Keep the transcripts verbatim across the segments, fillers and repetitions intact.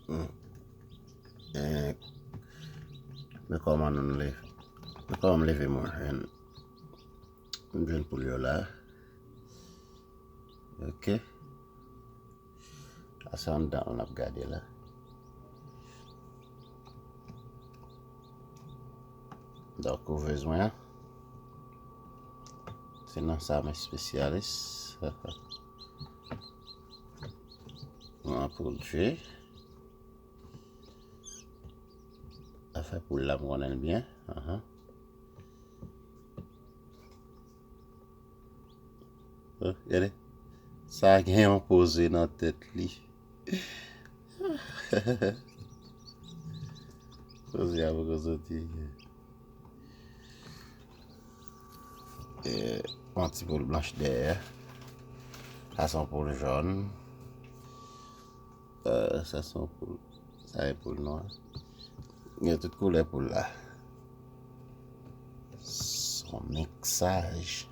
Hmm. Eh, men kòman nou leve? Men kòman m leve mwen? M jwenn poul yo la. Ok. Sa se anndan l n ap gade la. Donk, kouvèz mwen an. Se nan sa m espesyalis. Mwen pwodui. Afè poul la, m konnen l byen. Ahan. Oh, gade. Sa gen yon poze nan tèt li. Poze a poko soti. Eh, yon ti poul blanch dèyè. Sa se yon poul jòn. Eh, sa se yon poul. Sa e poul nwa. Gen tout koulè poul la. Se yon miksaj.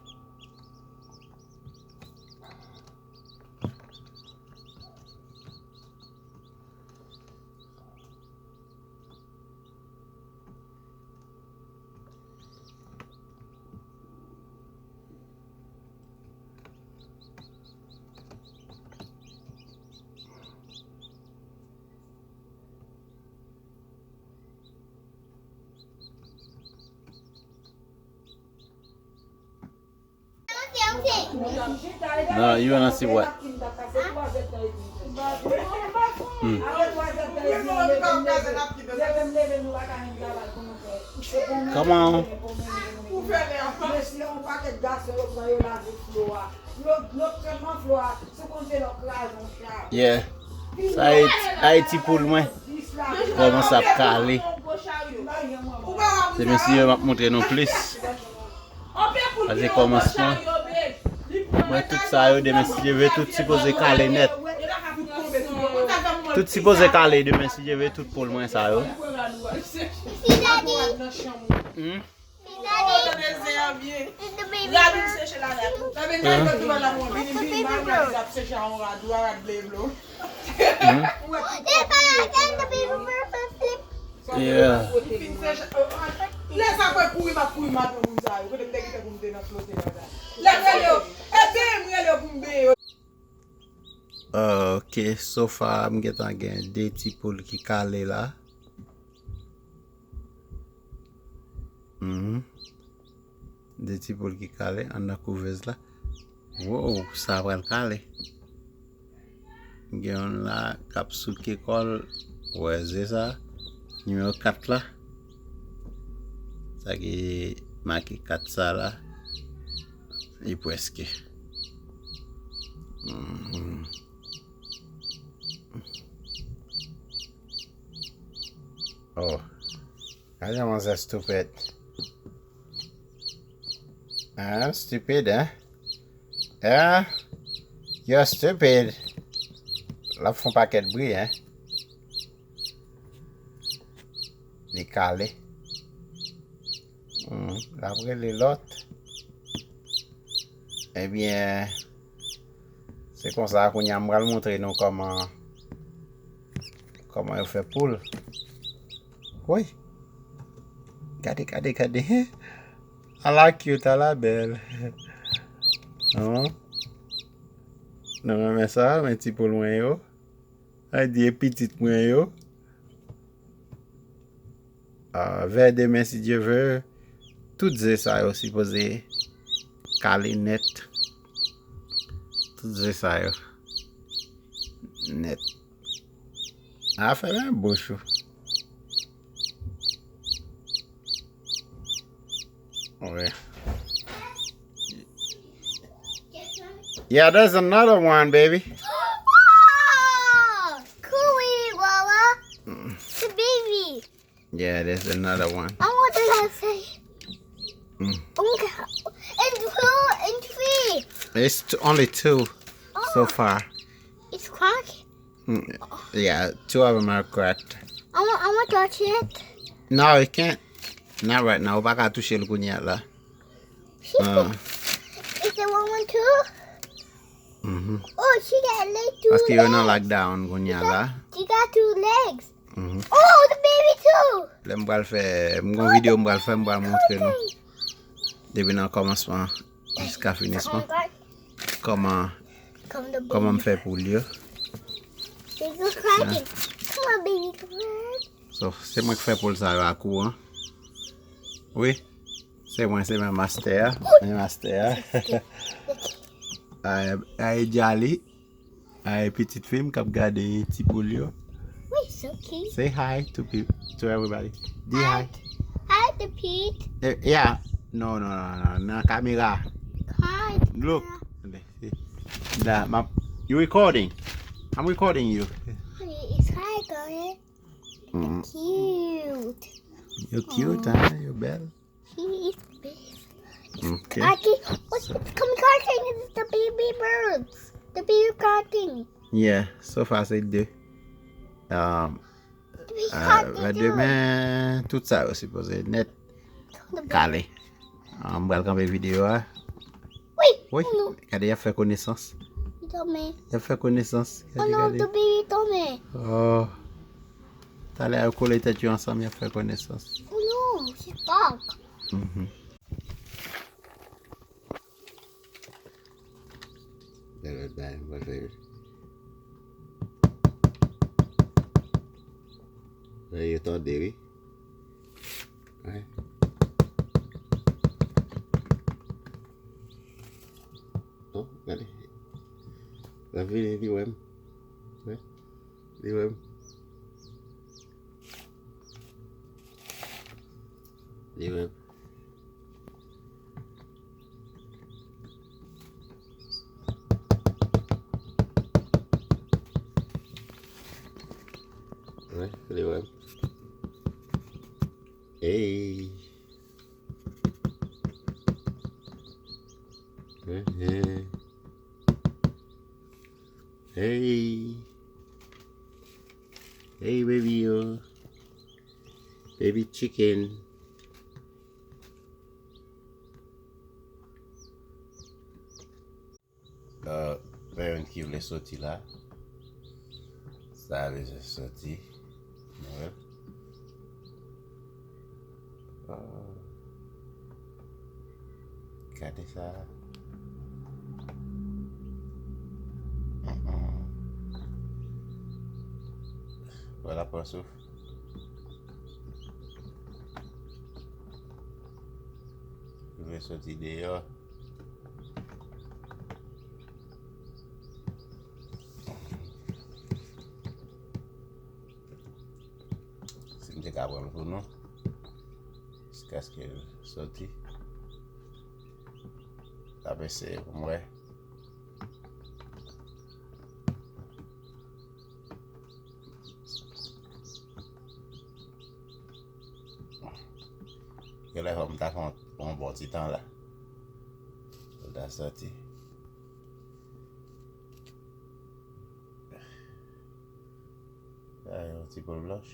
No, you wanna see what? Hmm. Come on. Yeah. Sa Ayiti, Ayiti poul mwen. Kòmanse ap kale. Se mesye yo m ap montre nou plis. Sa se kòmansman. Mwen tout sa yo demen si Dye vle tout sipoze kale nèt. Tout sipoze kale demen si Dye vle tout poul mwen sa yo. Hmm? Rad ou seche la rad ou. Sa vin kay kòt ou wè la mwen vini vini mal rad ap seche a yon rad ou a rad ble blo. Hmm? Yeah. Lè sa kwe kouri m ap kouri maton moun sa yo kote m te kite pou m te nan flote la. Lè m rele yo, e byen m rele yo pou m benyen yo. Ok, so far m gentan gen de ti poul ki kale la. Mhm. De ti poul ki kale anndan kouvèz la. Wow, sa pral kale. Gen youn la k ap souke kò l. Ou wè ze sa? Nimewo kat la. Sa ki make kat sa la. Li prèske. Mhm. Oh. Gade manzè stupid. Hein, stupid, hein? Hein? You're stupid. L ap fè yon pakèt bri, hein? Li kale. Hmm, l ap rele lòt. Ebyen, se konsa, kounye a m pral montre nou kòman, kòman yo fè poul. Woy! Gade, gade, gade. Ala cute, ala bèl. Non? Nou renmen sa, men ti poul mwen yo. Sa di e pitit mwen yo. Ah, vè demen, si Dye vle, tout ze sa yo sipoze kale nèt. Tout ze sa yo. Nèt. A, fèmen bouch ou. Wi. Yeah, there's another one, baby. Cool, Wawa. It's a baby. Yeah, there's another one. I want to say. Mm. And two and three. It's t- only two oh. so far. It's cracked? Mm, yeah, two of them are cracked. I want, I want to touch it. No, you can't. Not right now. Ou pa ka touche l kounye a la. Uh. Is there one, one too? Mhm. Oh, she got like two Paske yo nan legs. Lockdown kounye a la. She got two legs. Mhm. Oh, the baby too. Lè m pral fè, m gon videyo m pral fè, m pral montre nou. Depi nan kòmansman jiska finisman. Kòman, Come the baby. Kòman m fè poul yo. Baby kraken. Come on, baby kraken. So, se mwen ki fè poul sa yo a kou an. Wi. Se mwen, se mwen master a. Mwen master a. Ay, ay, Jali. Ay, pitit fi m k ap gade ti poul yo. Wait, so cute. Say hi to people, to everybody. Di hi. Hi, the Pete. Eh, yeah. No, no, no, no. Nan kamera. Hi. Look. Da, ma, you recording? I'm recording you. It's hi, girl. Mm. Cute. You cute, hein? You belle. She is big. Okay. I can, what's the, come on, saying it's the baby birds. The baby kraken. Yeah, so far se de. Um, The baby uh, kraken. Demen, tout sa yo sipoze net The baby kale. Ah, m pral kanpe videyo a. Wait, Wi, oh no, gade y ap fè konesans. he told me. Y ap fè konesans. Oh Gade, no, gade. The baby told me. Oh. Talè yo kole tèt yo ansanm, y ap fè konesans. Oh no, she talk. Mhm. Gade lòt bagay m pral fè yo. Yo tande, wi. Wi. Oh, gade. L ap vini, li wè m. Wi. Li wè m. Li wè m. Wi, li wè m. Hey. Mhm. Hey. Hey, baby yo. Baby chicken. Uh, pa yon ki vle soti la. Sa bezwen soti. Nou wè. Ah. Gade sa. Mm-mm. Wè l ap pran souf. Li vle soti deyò. Si m te ka pran l pou nou, jiskaske l soti. L ap eseye pou m wè. Genlè fò m ta fè yon, yon bon ti tan la. Pou l ta soti. Sa yon ti poul blanch.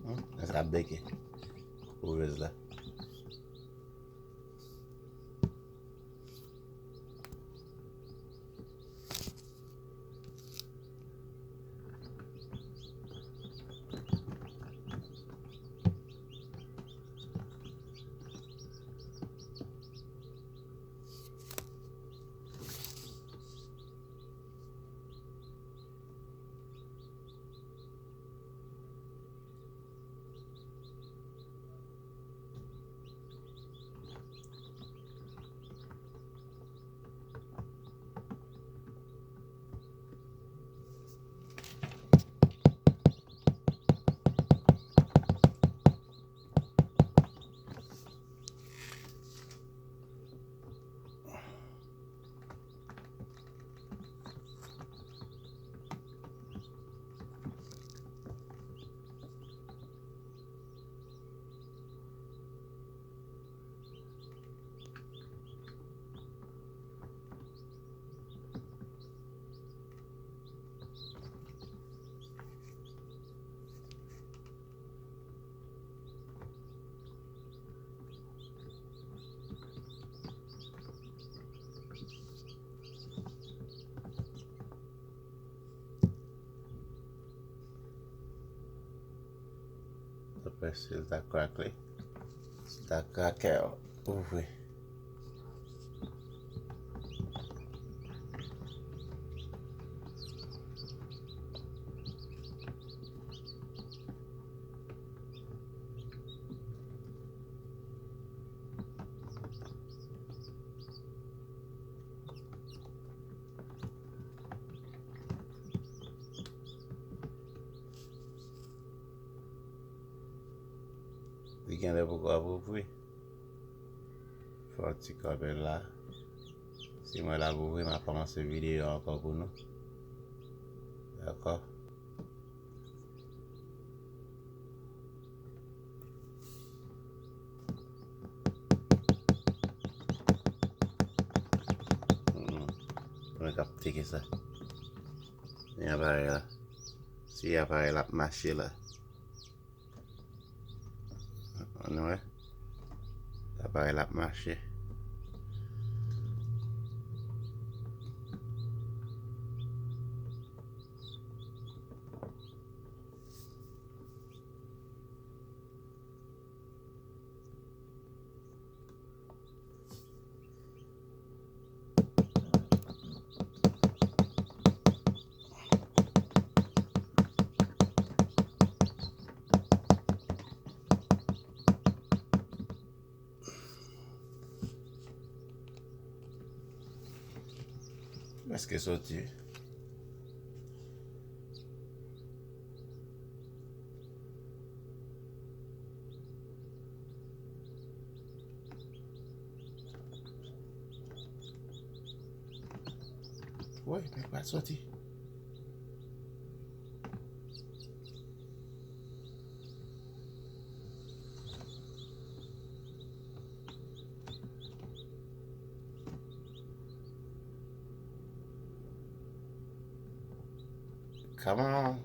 Hmm, sa ap beke. Kourèz la. Si l ta crack li. Si l ta crack, ouvri. Li genlè poko ap ouvri. Fè yon ti kanpe la. Si mwen la ouvri, m a kòmanse videyo ankò pou nou. Dakò? Hmm. Mwen k ap tcheke sa. Men aparèy la. Si aparèy la ap mache la. Ann wè. Aparèy la ap mache. Prèske soti. Woy, men pa soti. Come on.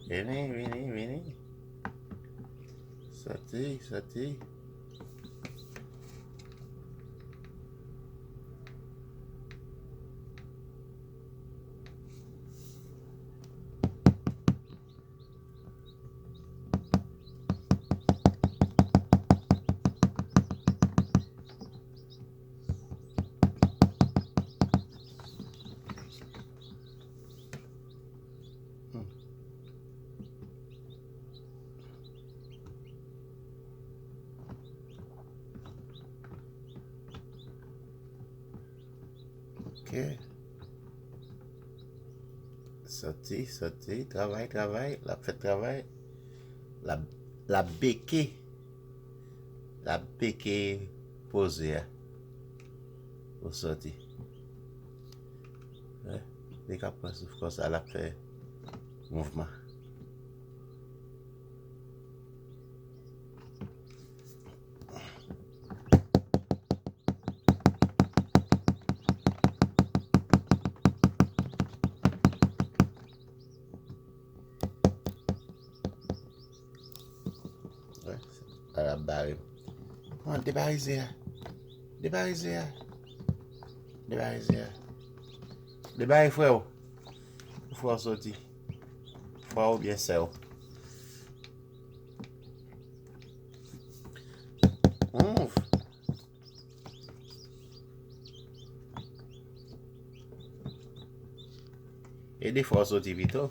Vini, vini, vini. Soti, soti. Hmm. Ok. Soti, soti, travay, travay, l ap fè travay. L ap, l ap beke. L ap beke poze a. Pou soti. Wè, li ka pran souf konsa, l ap fè mouvman. Wè, sa ap bare m. Kòman debare ze a? Debare ze a. Debare ze a. Debare frè w. Frè w soti. Frè w oubyen sè w. Ouf. E defwa w soti pito.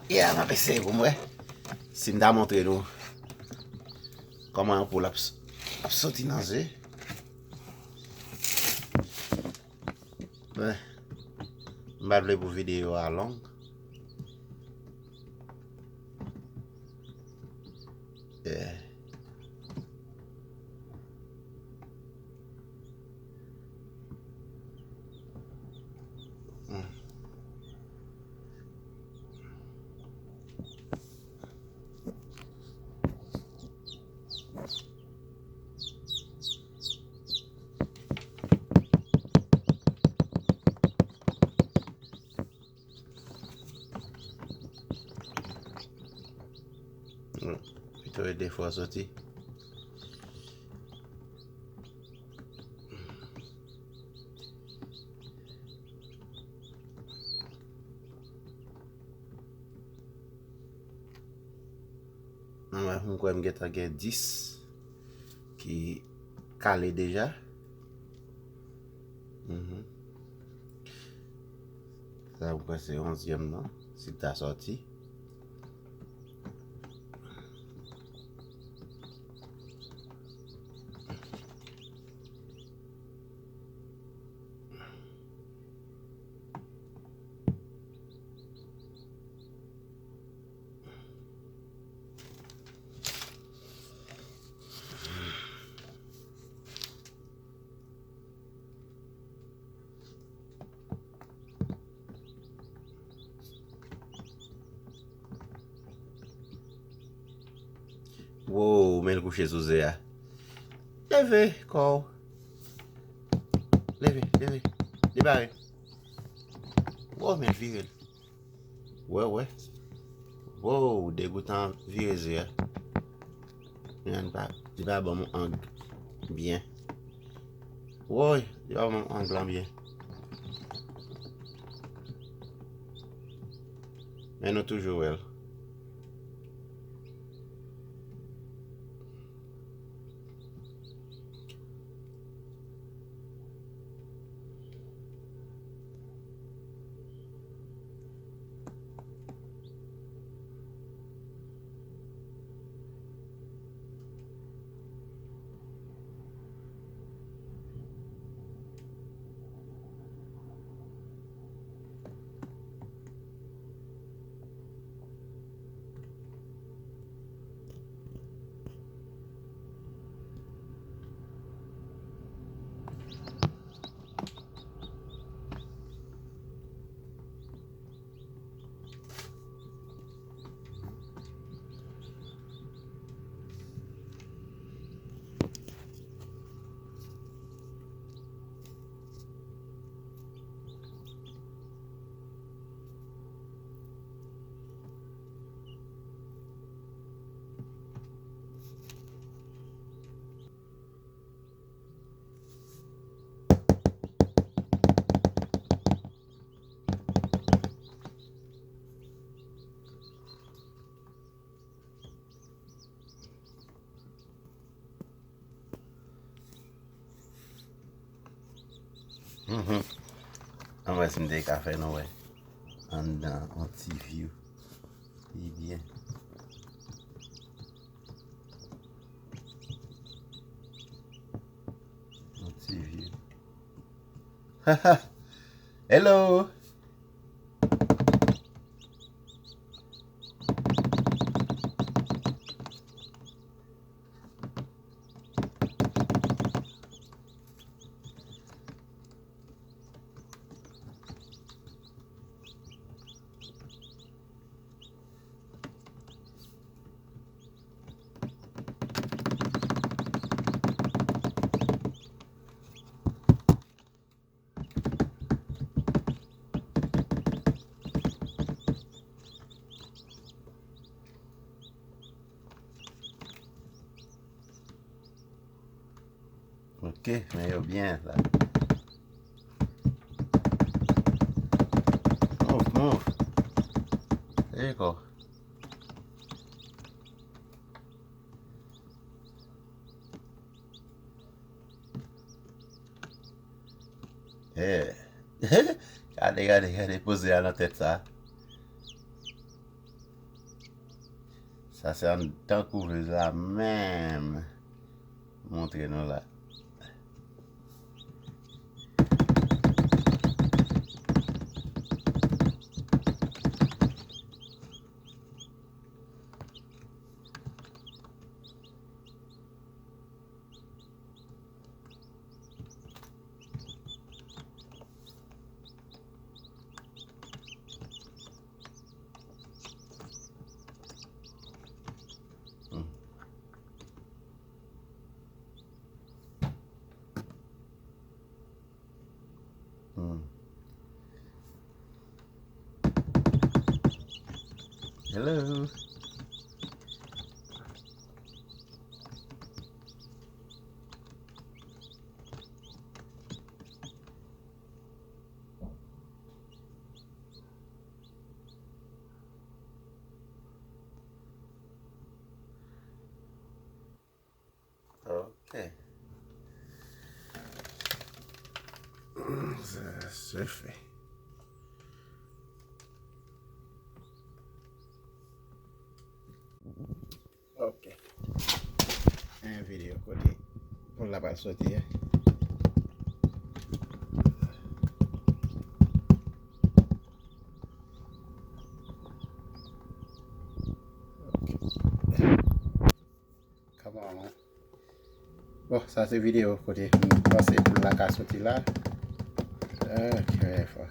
Ya, m ap eseye pou m wè si m ta montre nou kòman yon poul ap s-, ap soti nan ze. Men, m pa t vle pou videyo a long. Eh. Hmm. Pito e defwa soti. Anba, m kwè m gentan gen dis ki kale deja. Mhm. Sa, m kwè se onzyèm nan, si l ta sòti. Wow, men l kouche sou ze a. Leve kò w. Leve, leve. Debare. Wow, men l vire l. Wè, wè. Wow, degoutan vire ze a. Men li pa, li pa ban m ang byen. Woy, li pa ban m ang lan byen. Men nou toujou wè l. Mhm. Ann wè si m te ka fè nou wè anndan yon ti view. Pi byen. Yon ti view. Hello. Ok, men yo byen la. Move, move. There you go. Eh. Gade, gade, gade poze a nan tèt sa. Sa se anndan kouvèz la menm. Montre nou la. Hmm. Hello. Sa se fè. Ok. Yon videyo kote poul la pral soti a. Ok. Come on, man. Bon, sa se videyo kote m panse poul la ka soti la. Ok, fò.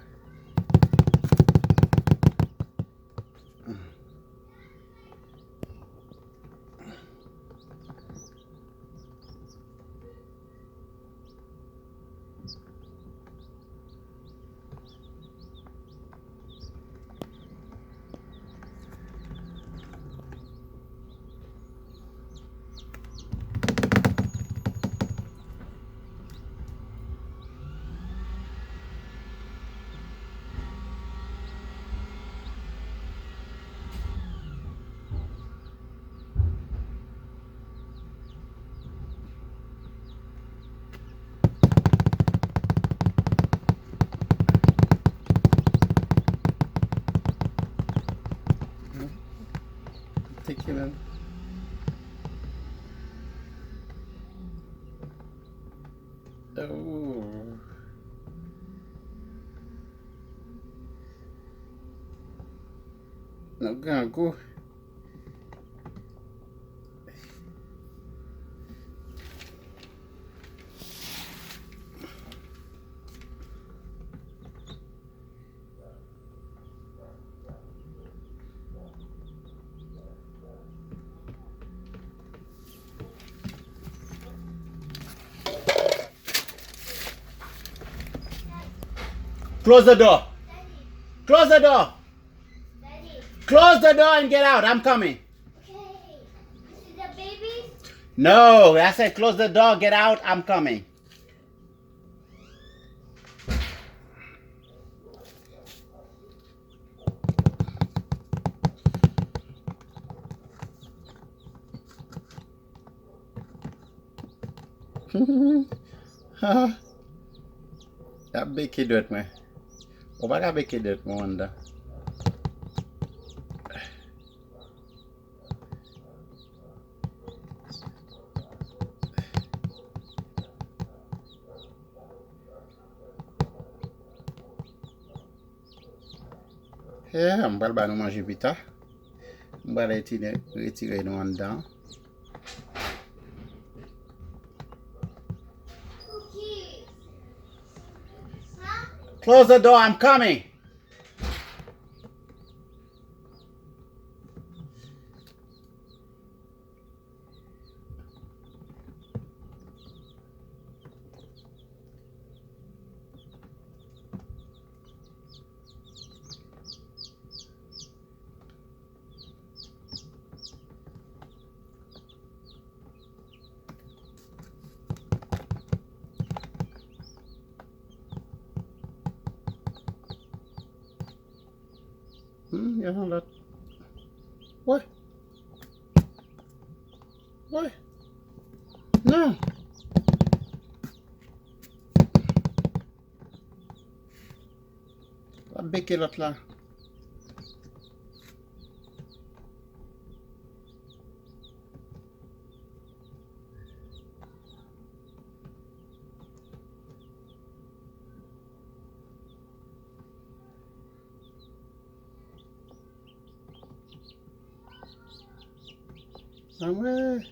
Thank you, man. Oh. Nou grangou. Close the door. Close the door. Close the door and get out. I'm coming. No, I said close the door, get out, I'm coming. Y ap beke dwèt mwen. Ou pa ka beke dwèt mwen anndan. Yeah, m pral ba nou manje pita. M pral retire, retire nou anndan. Close the door, I'm coming. Hmm, gen yon lòt. Wè. Wè. Non. L ap beke lòt la. Anmwe.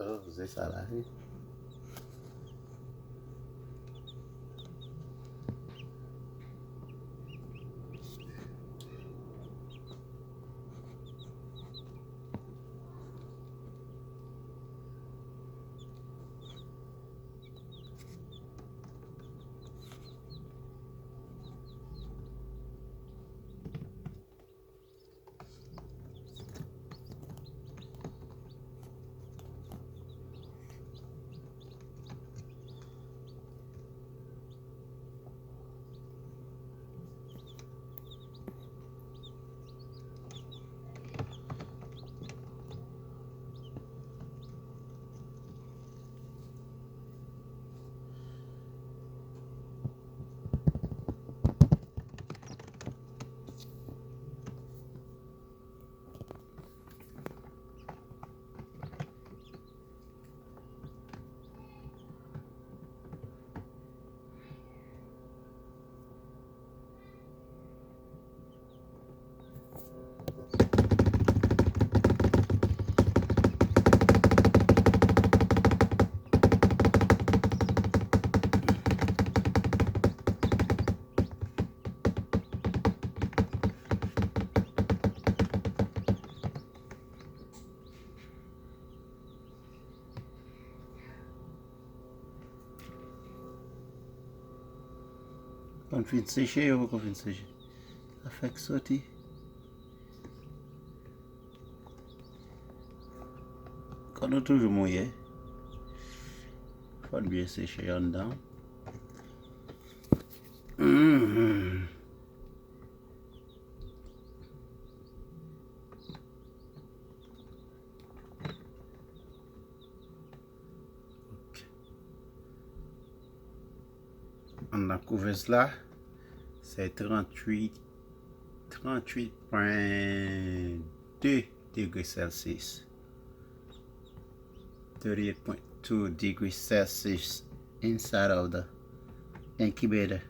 Oh, se sa la, wi. Konn fin seche, yo poko fin seche. Sa fèk soti. Kò nou toujou mouye. Fò n byen seche anndan. Mhm. Ok. Anndan kouvèz la, se tranntuit, tranntuit pwen de degre Celsius. Thirty-eight point two degrees Celsius inside of the incubator.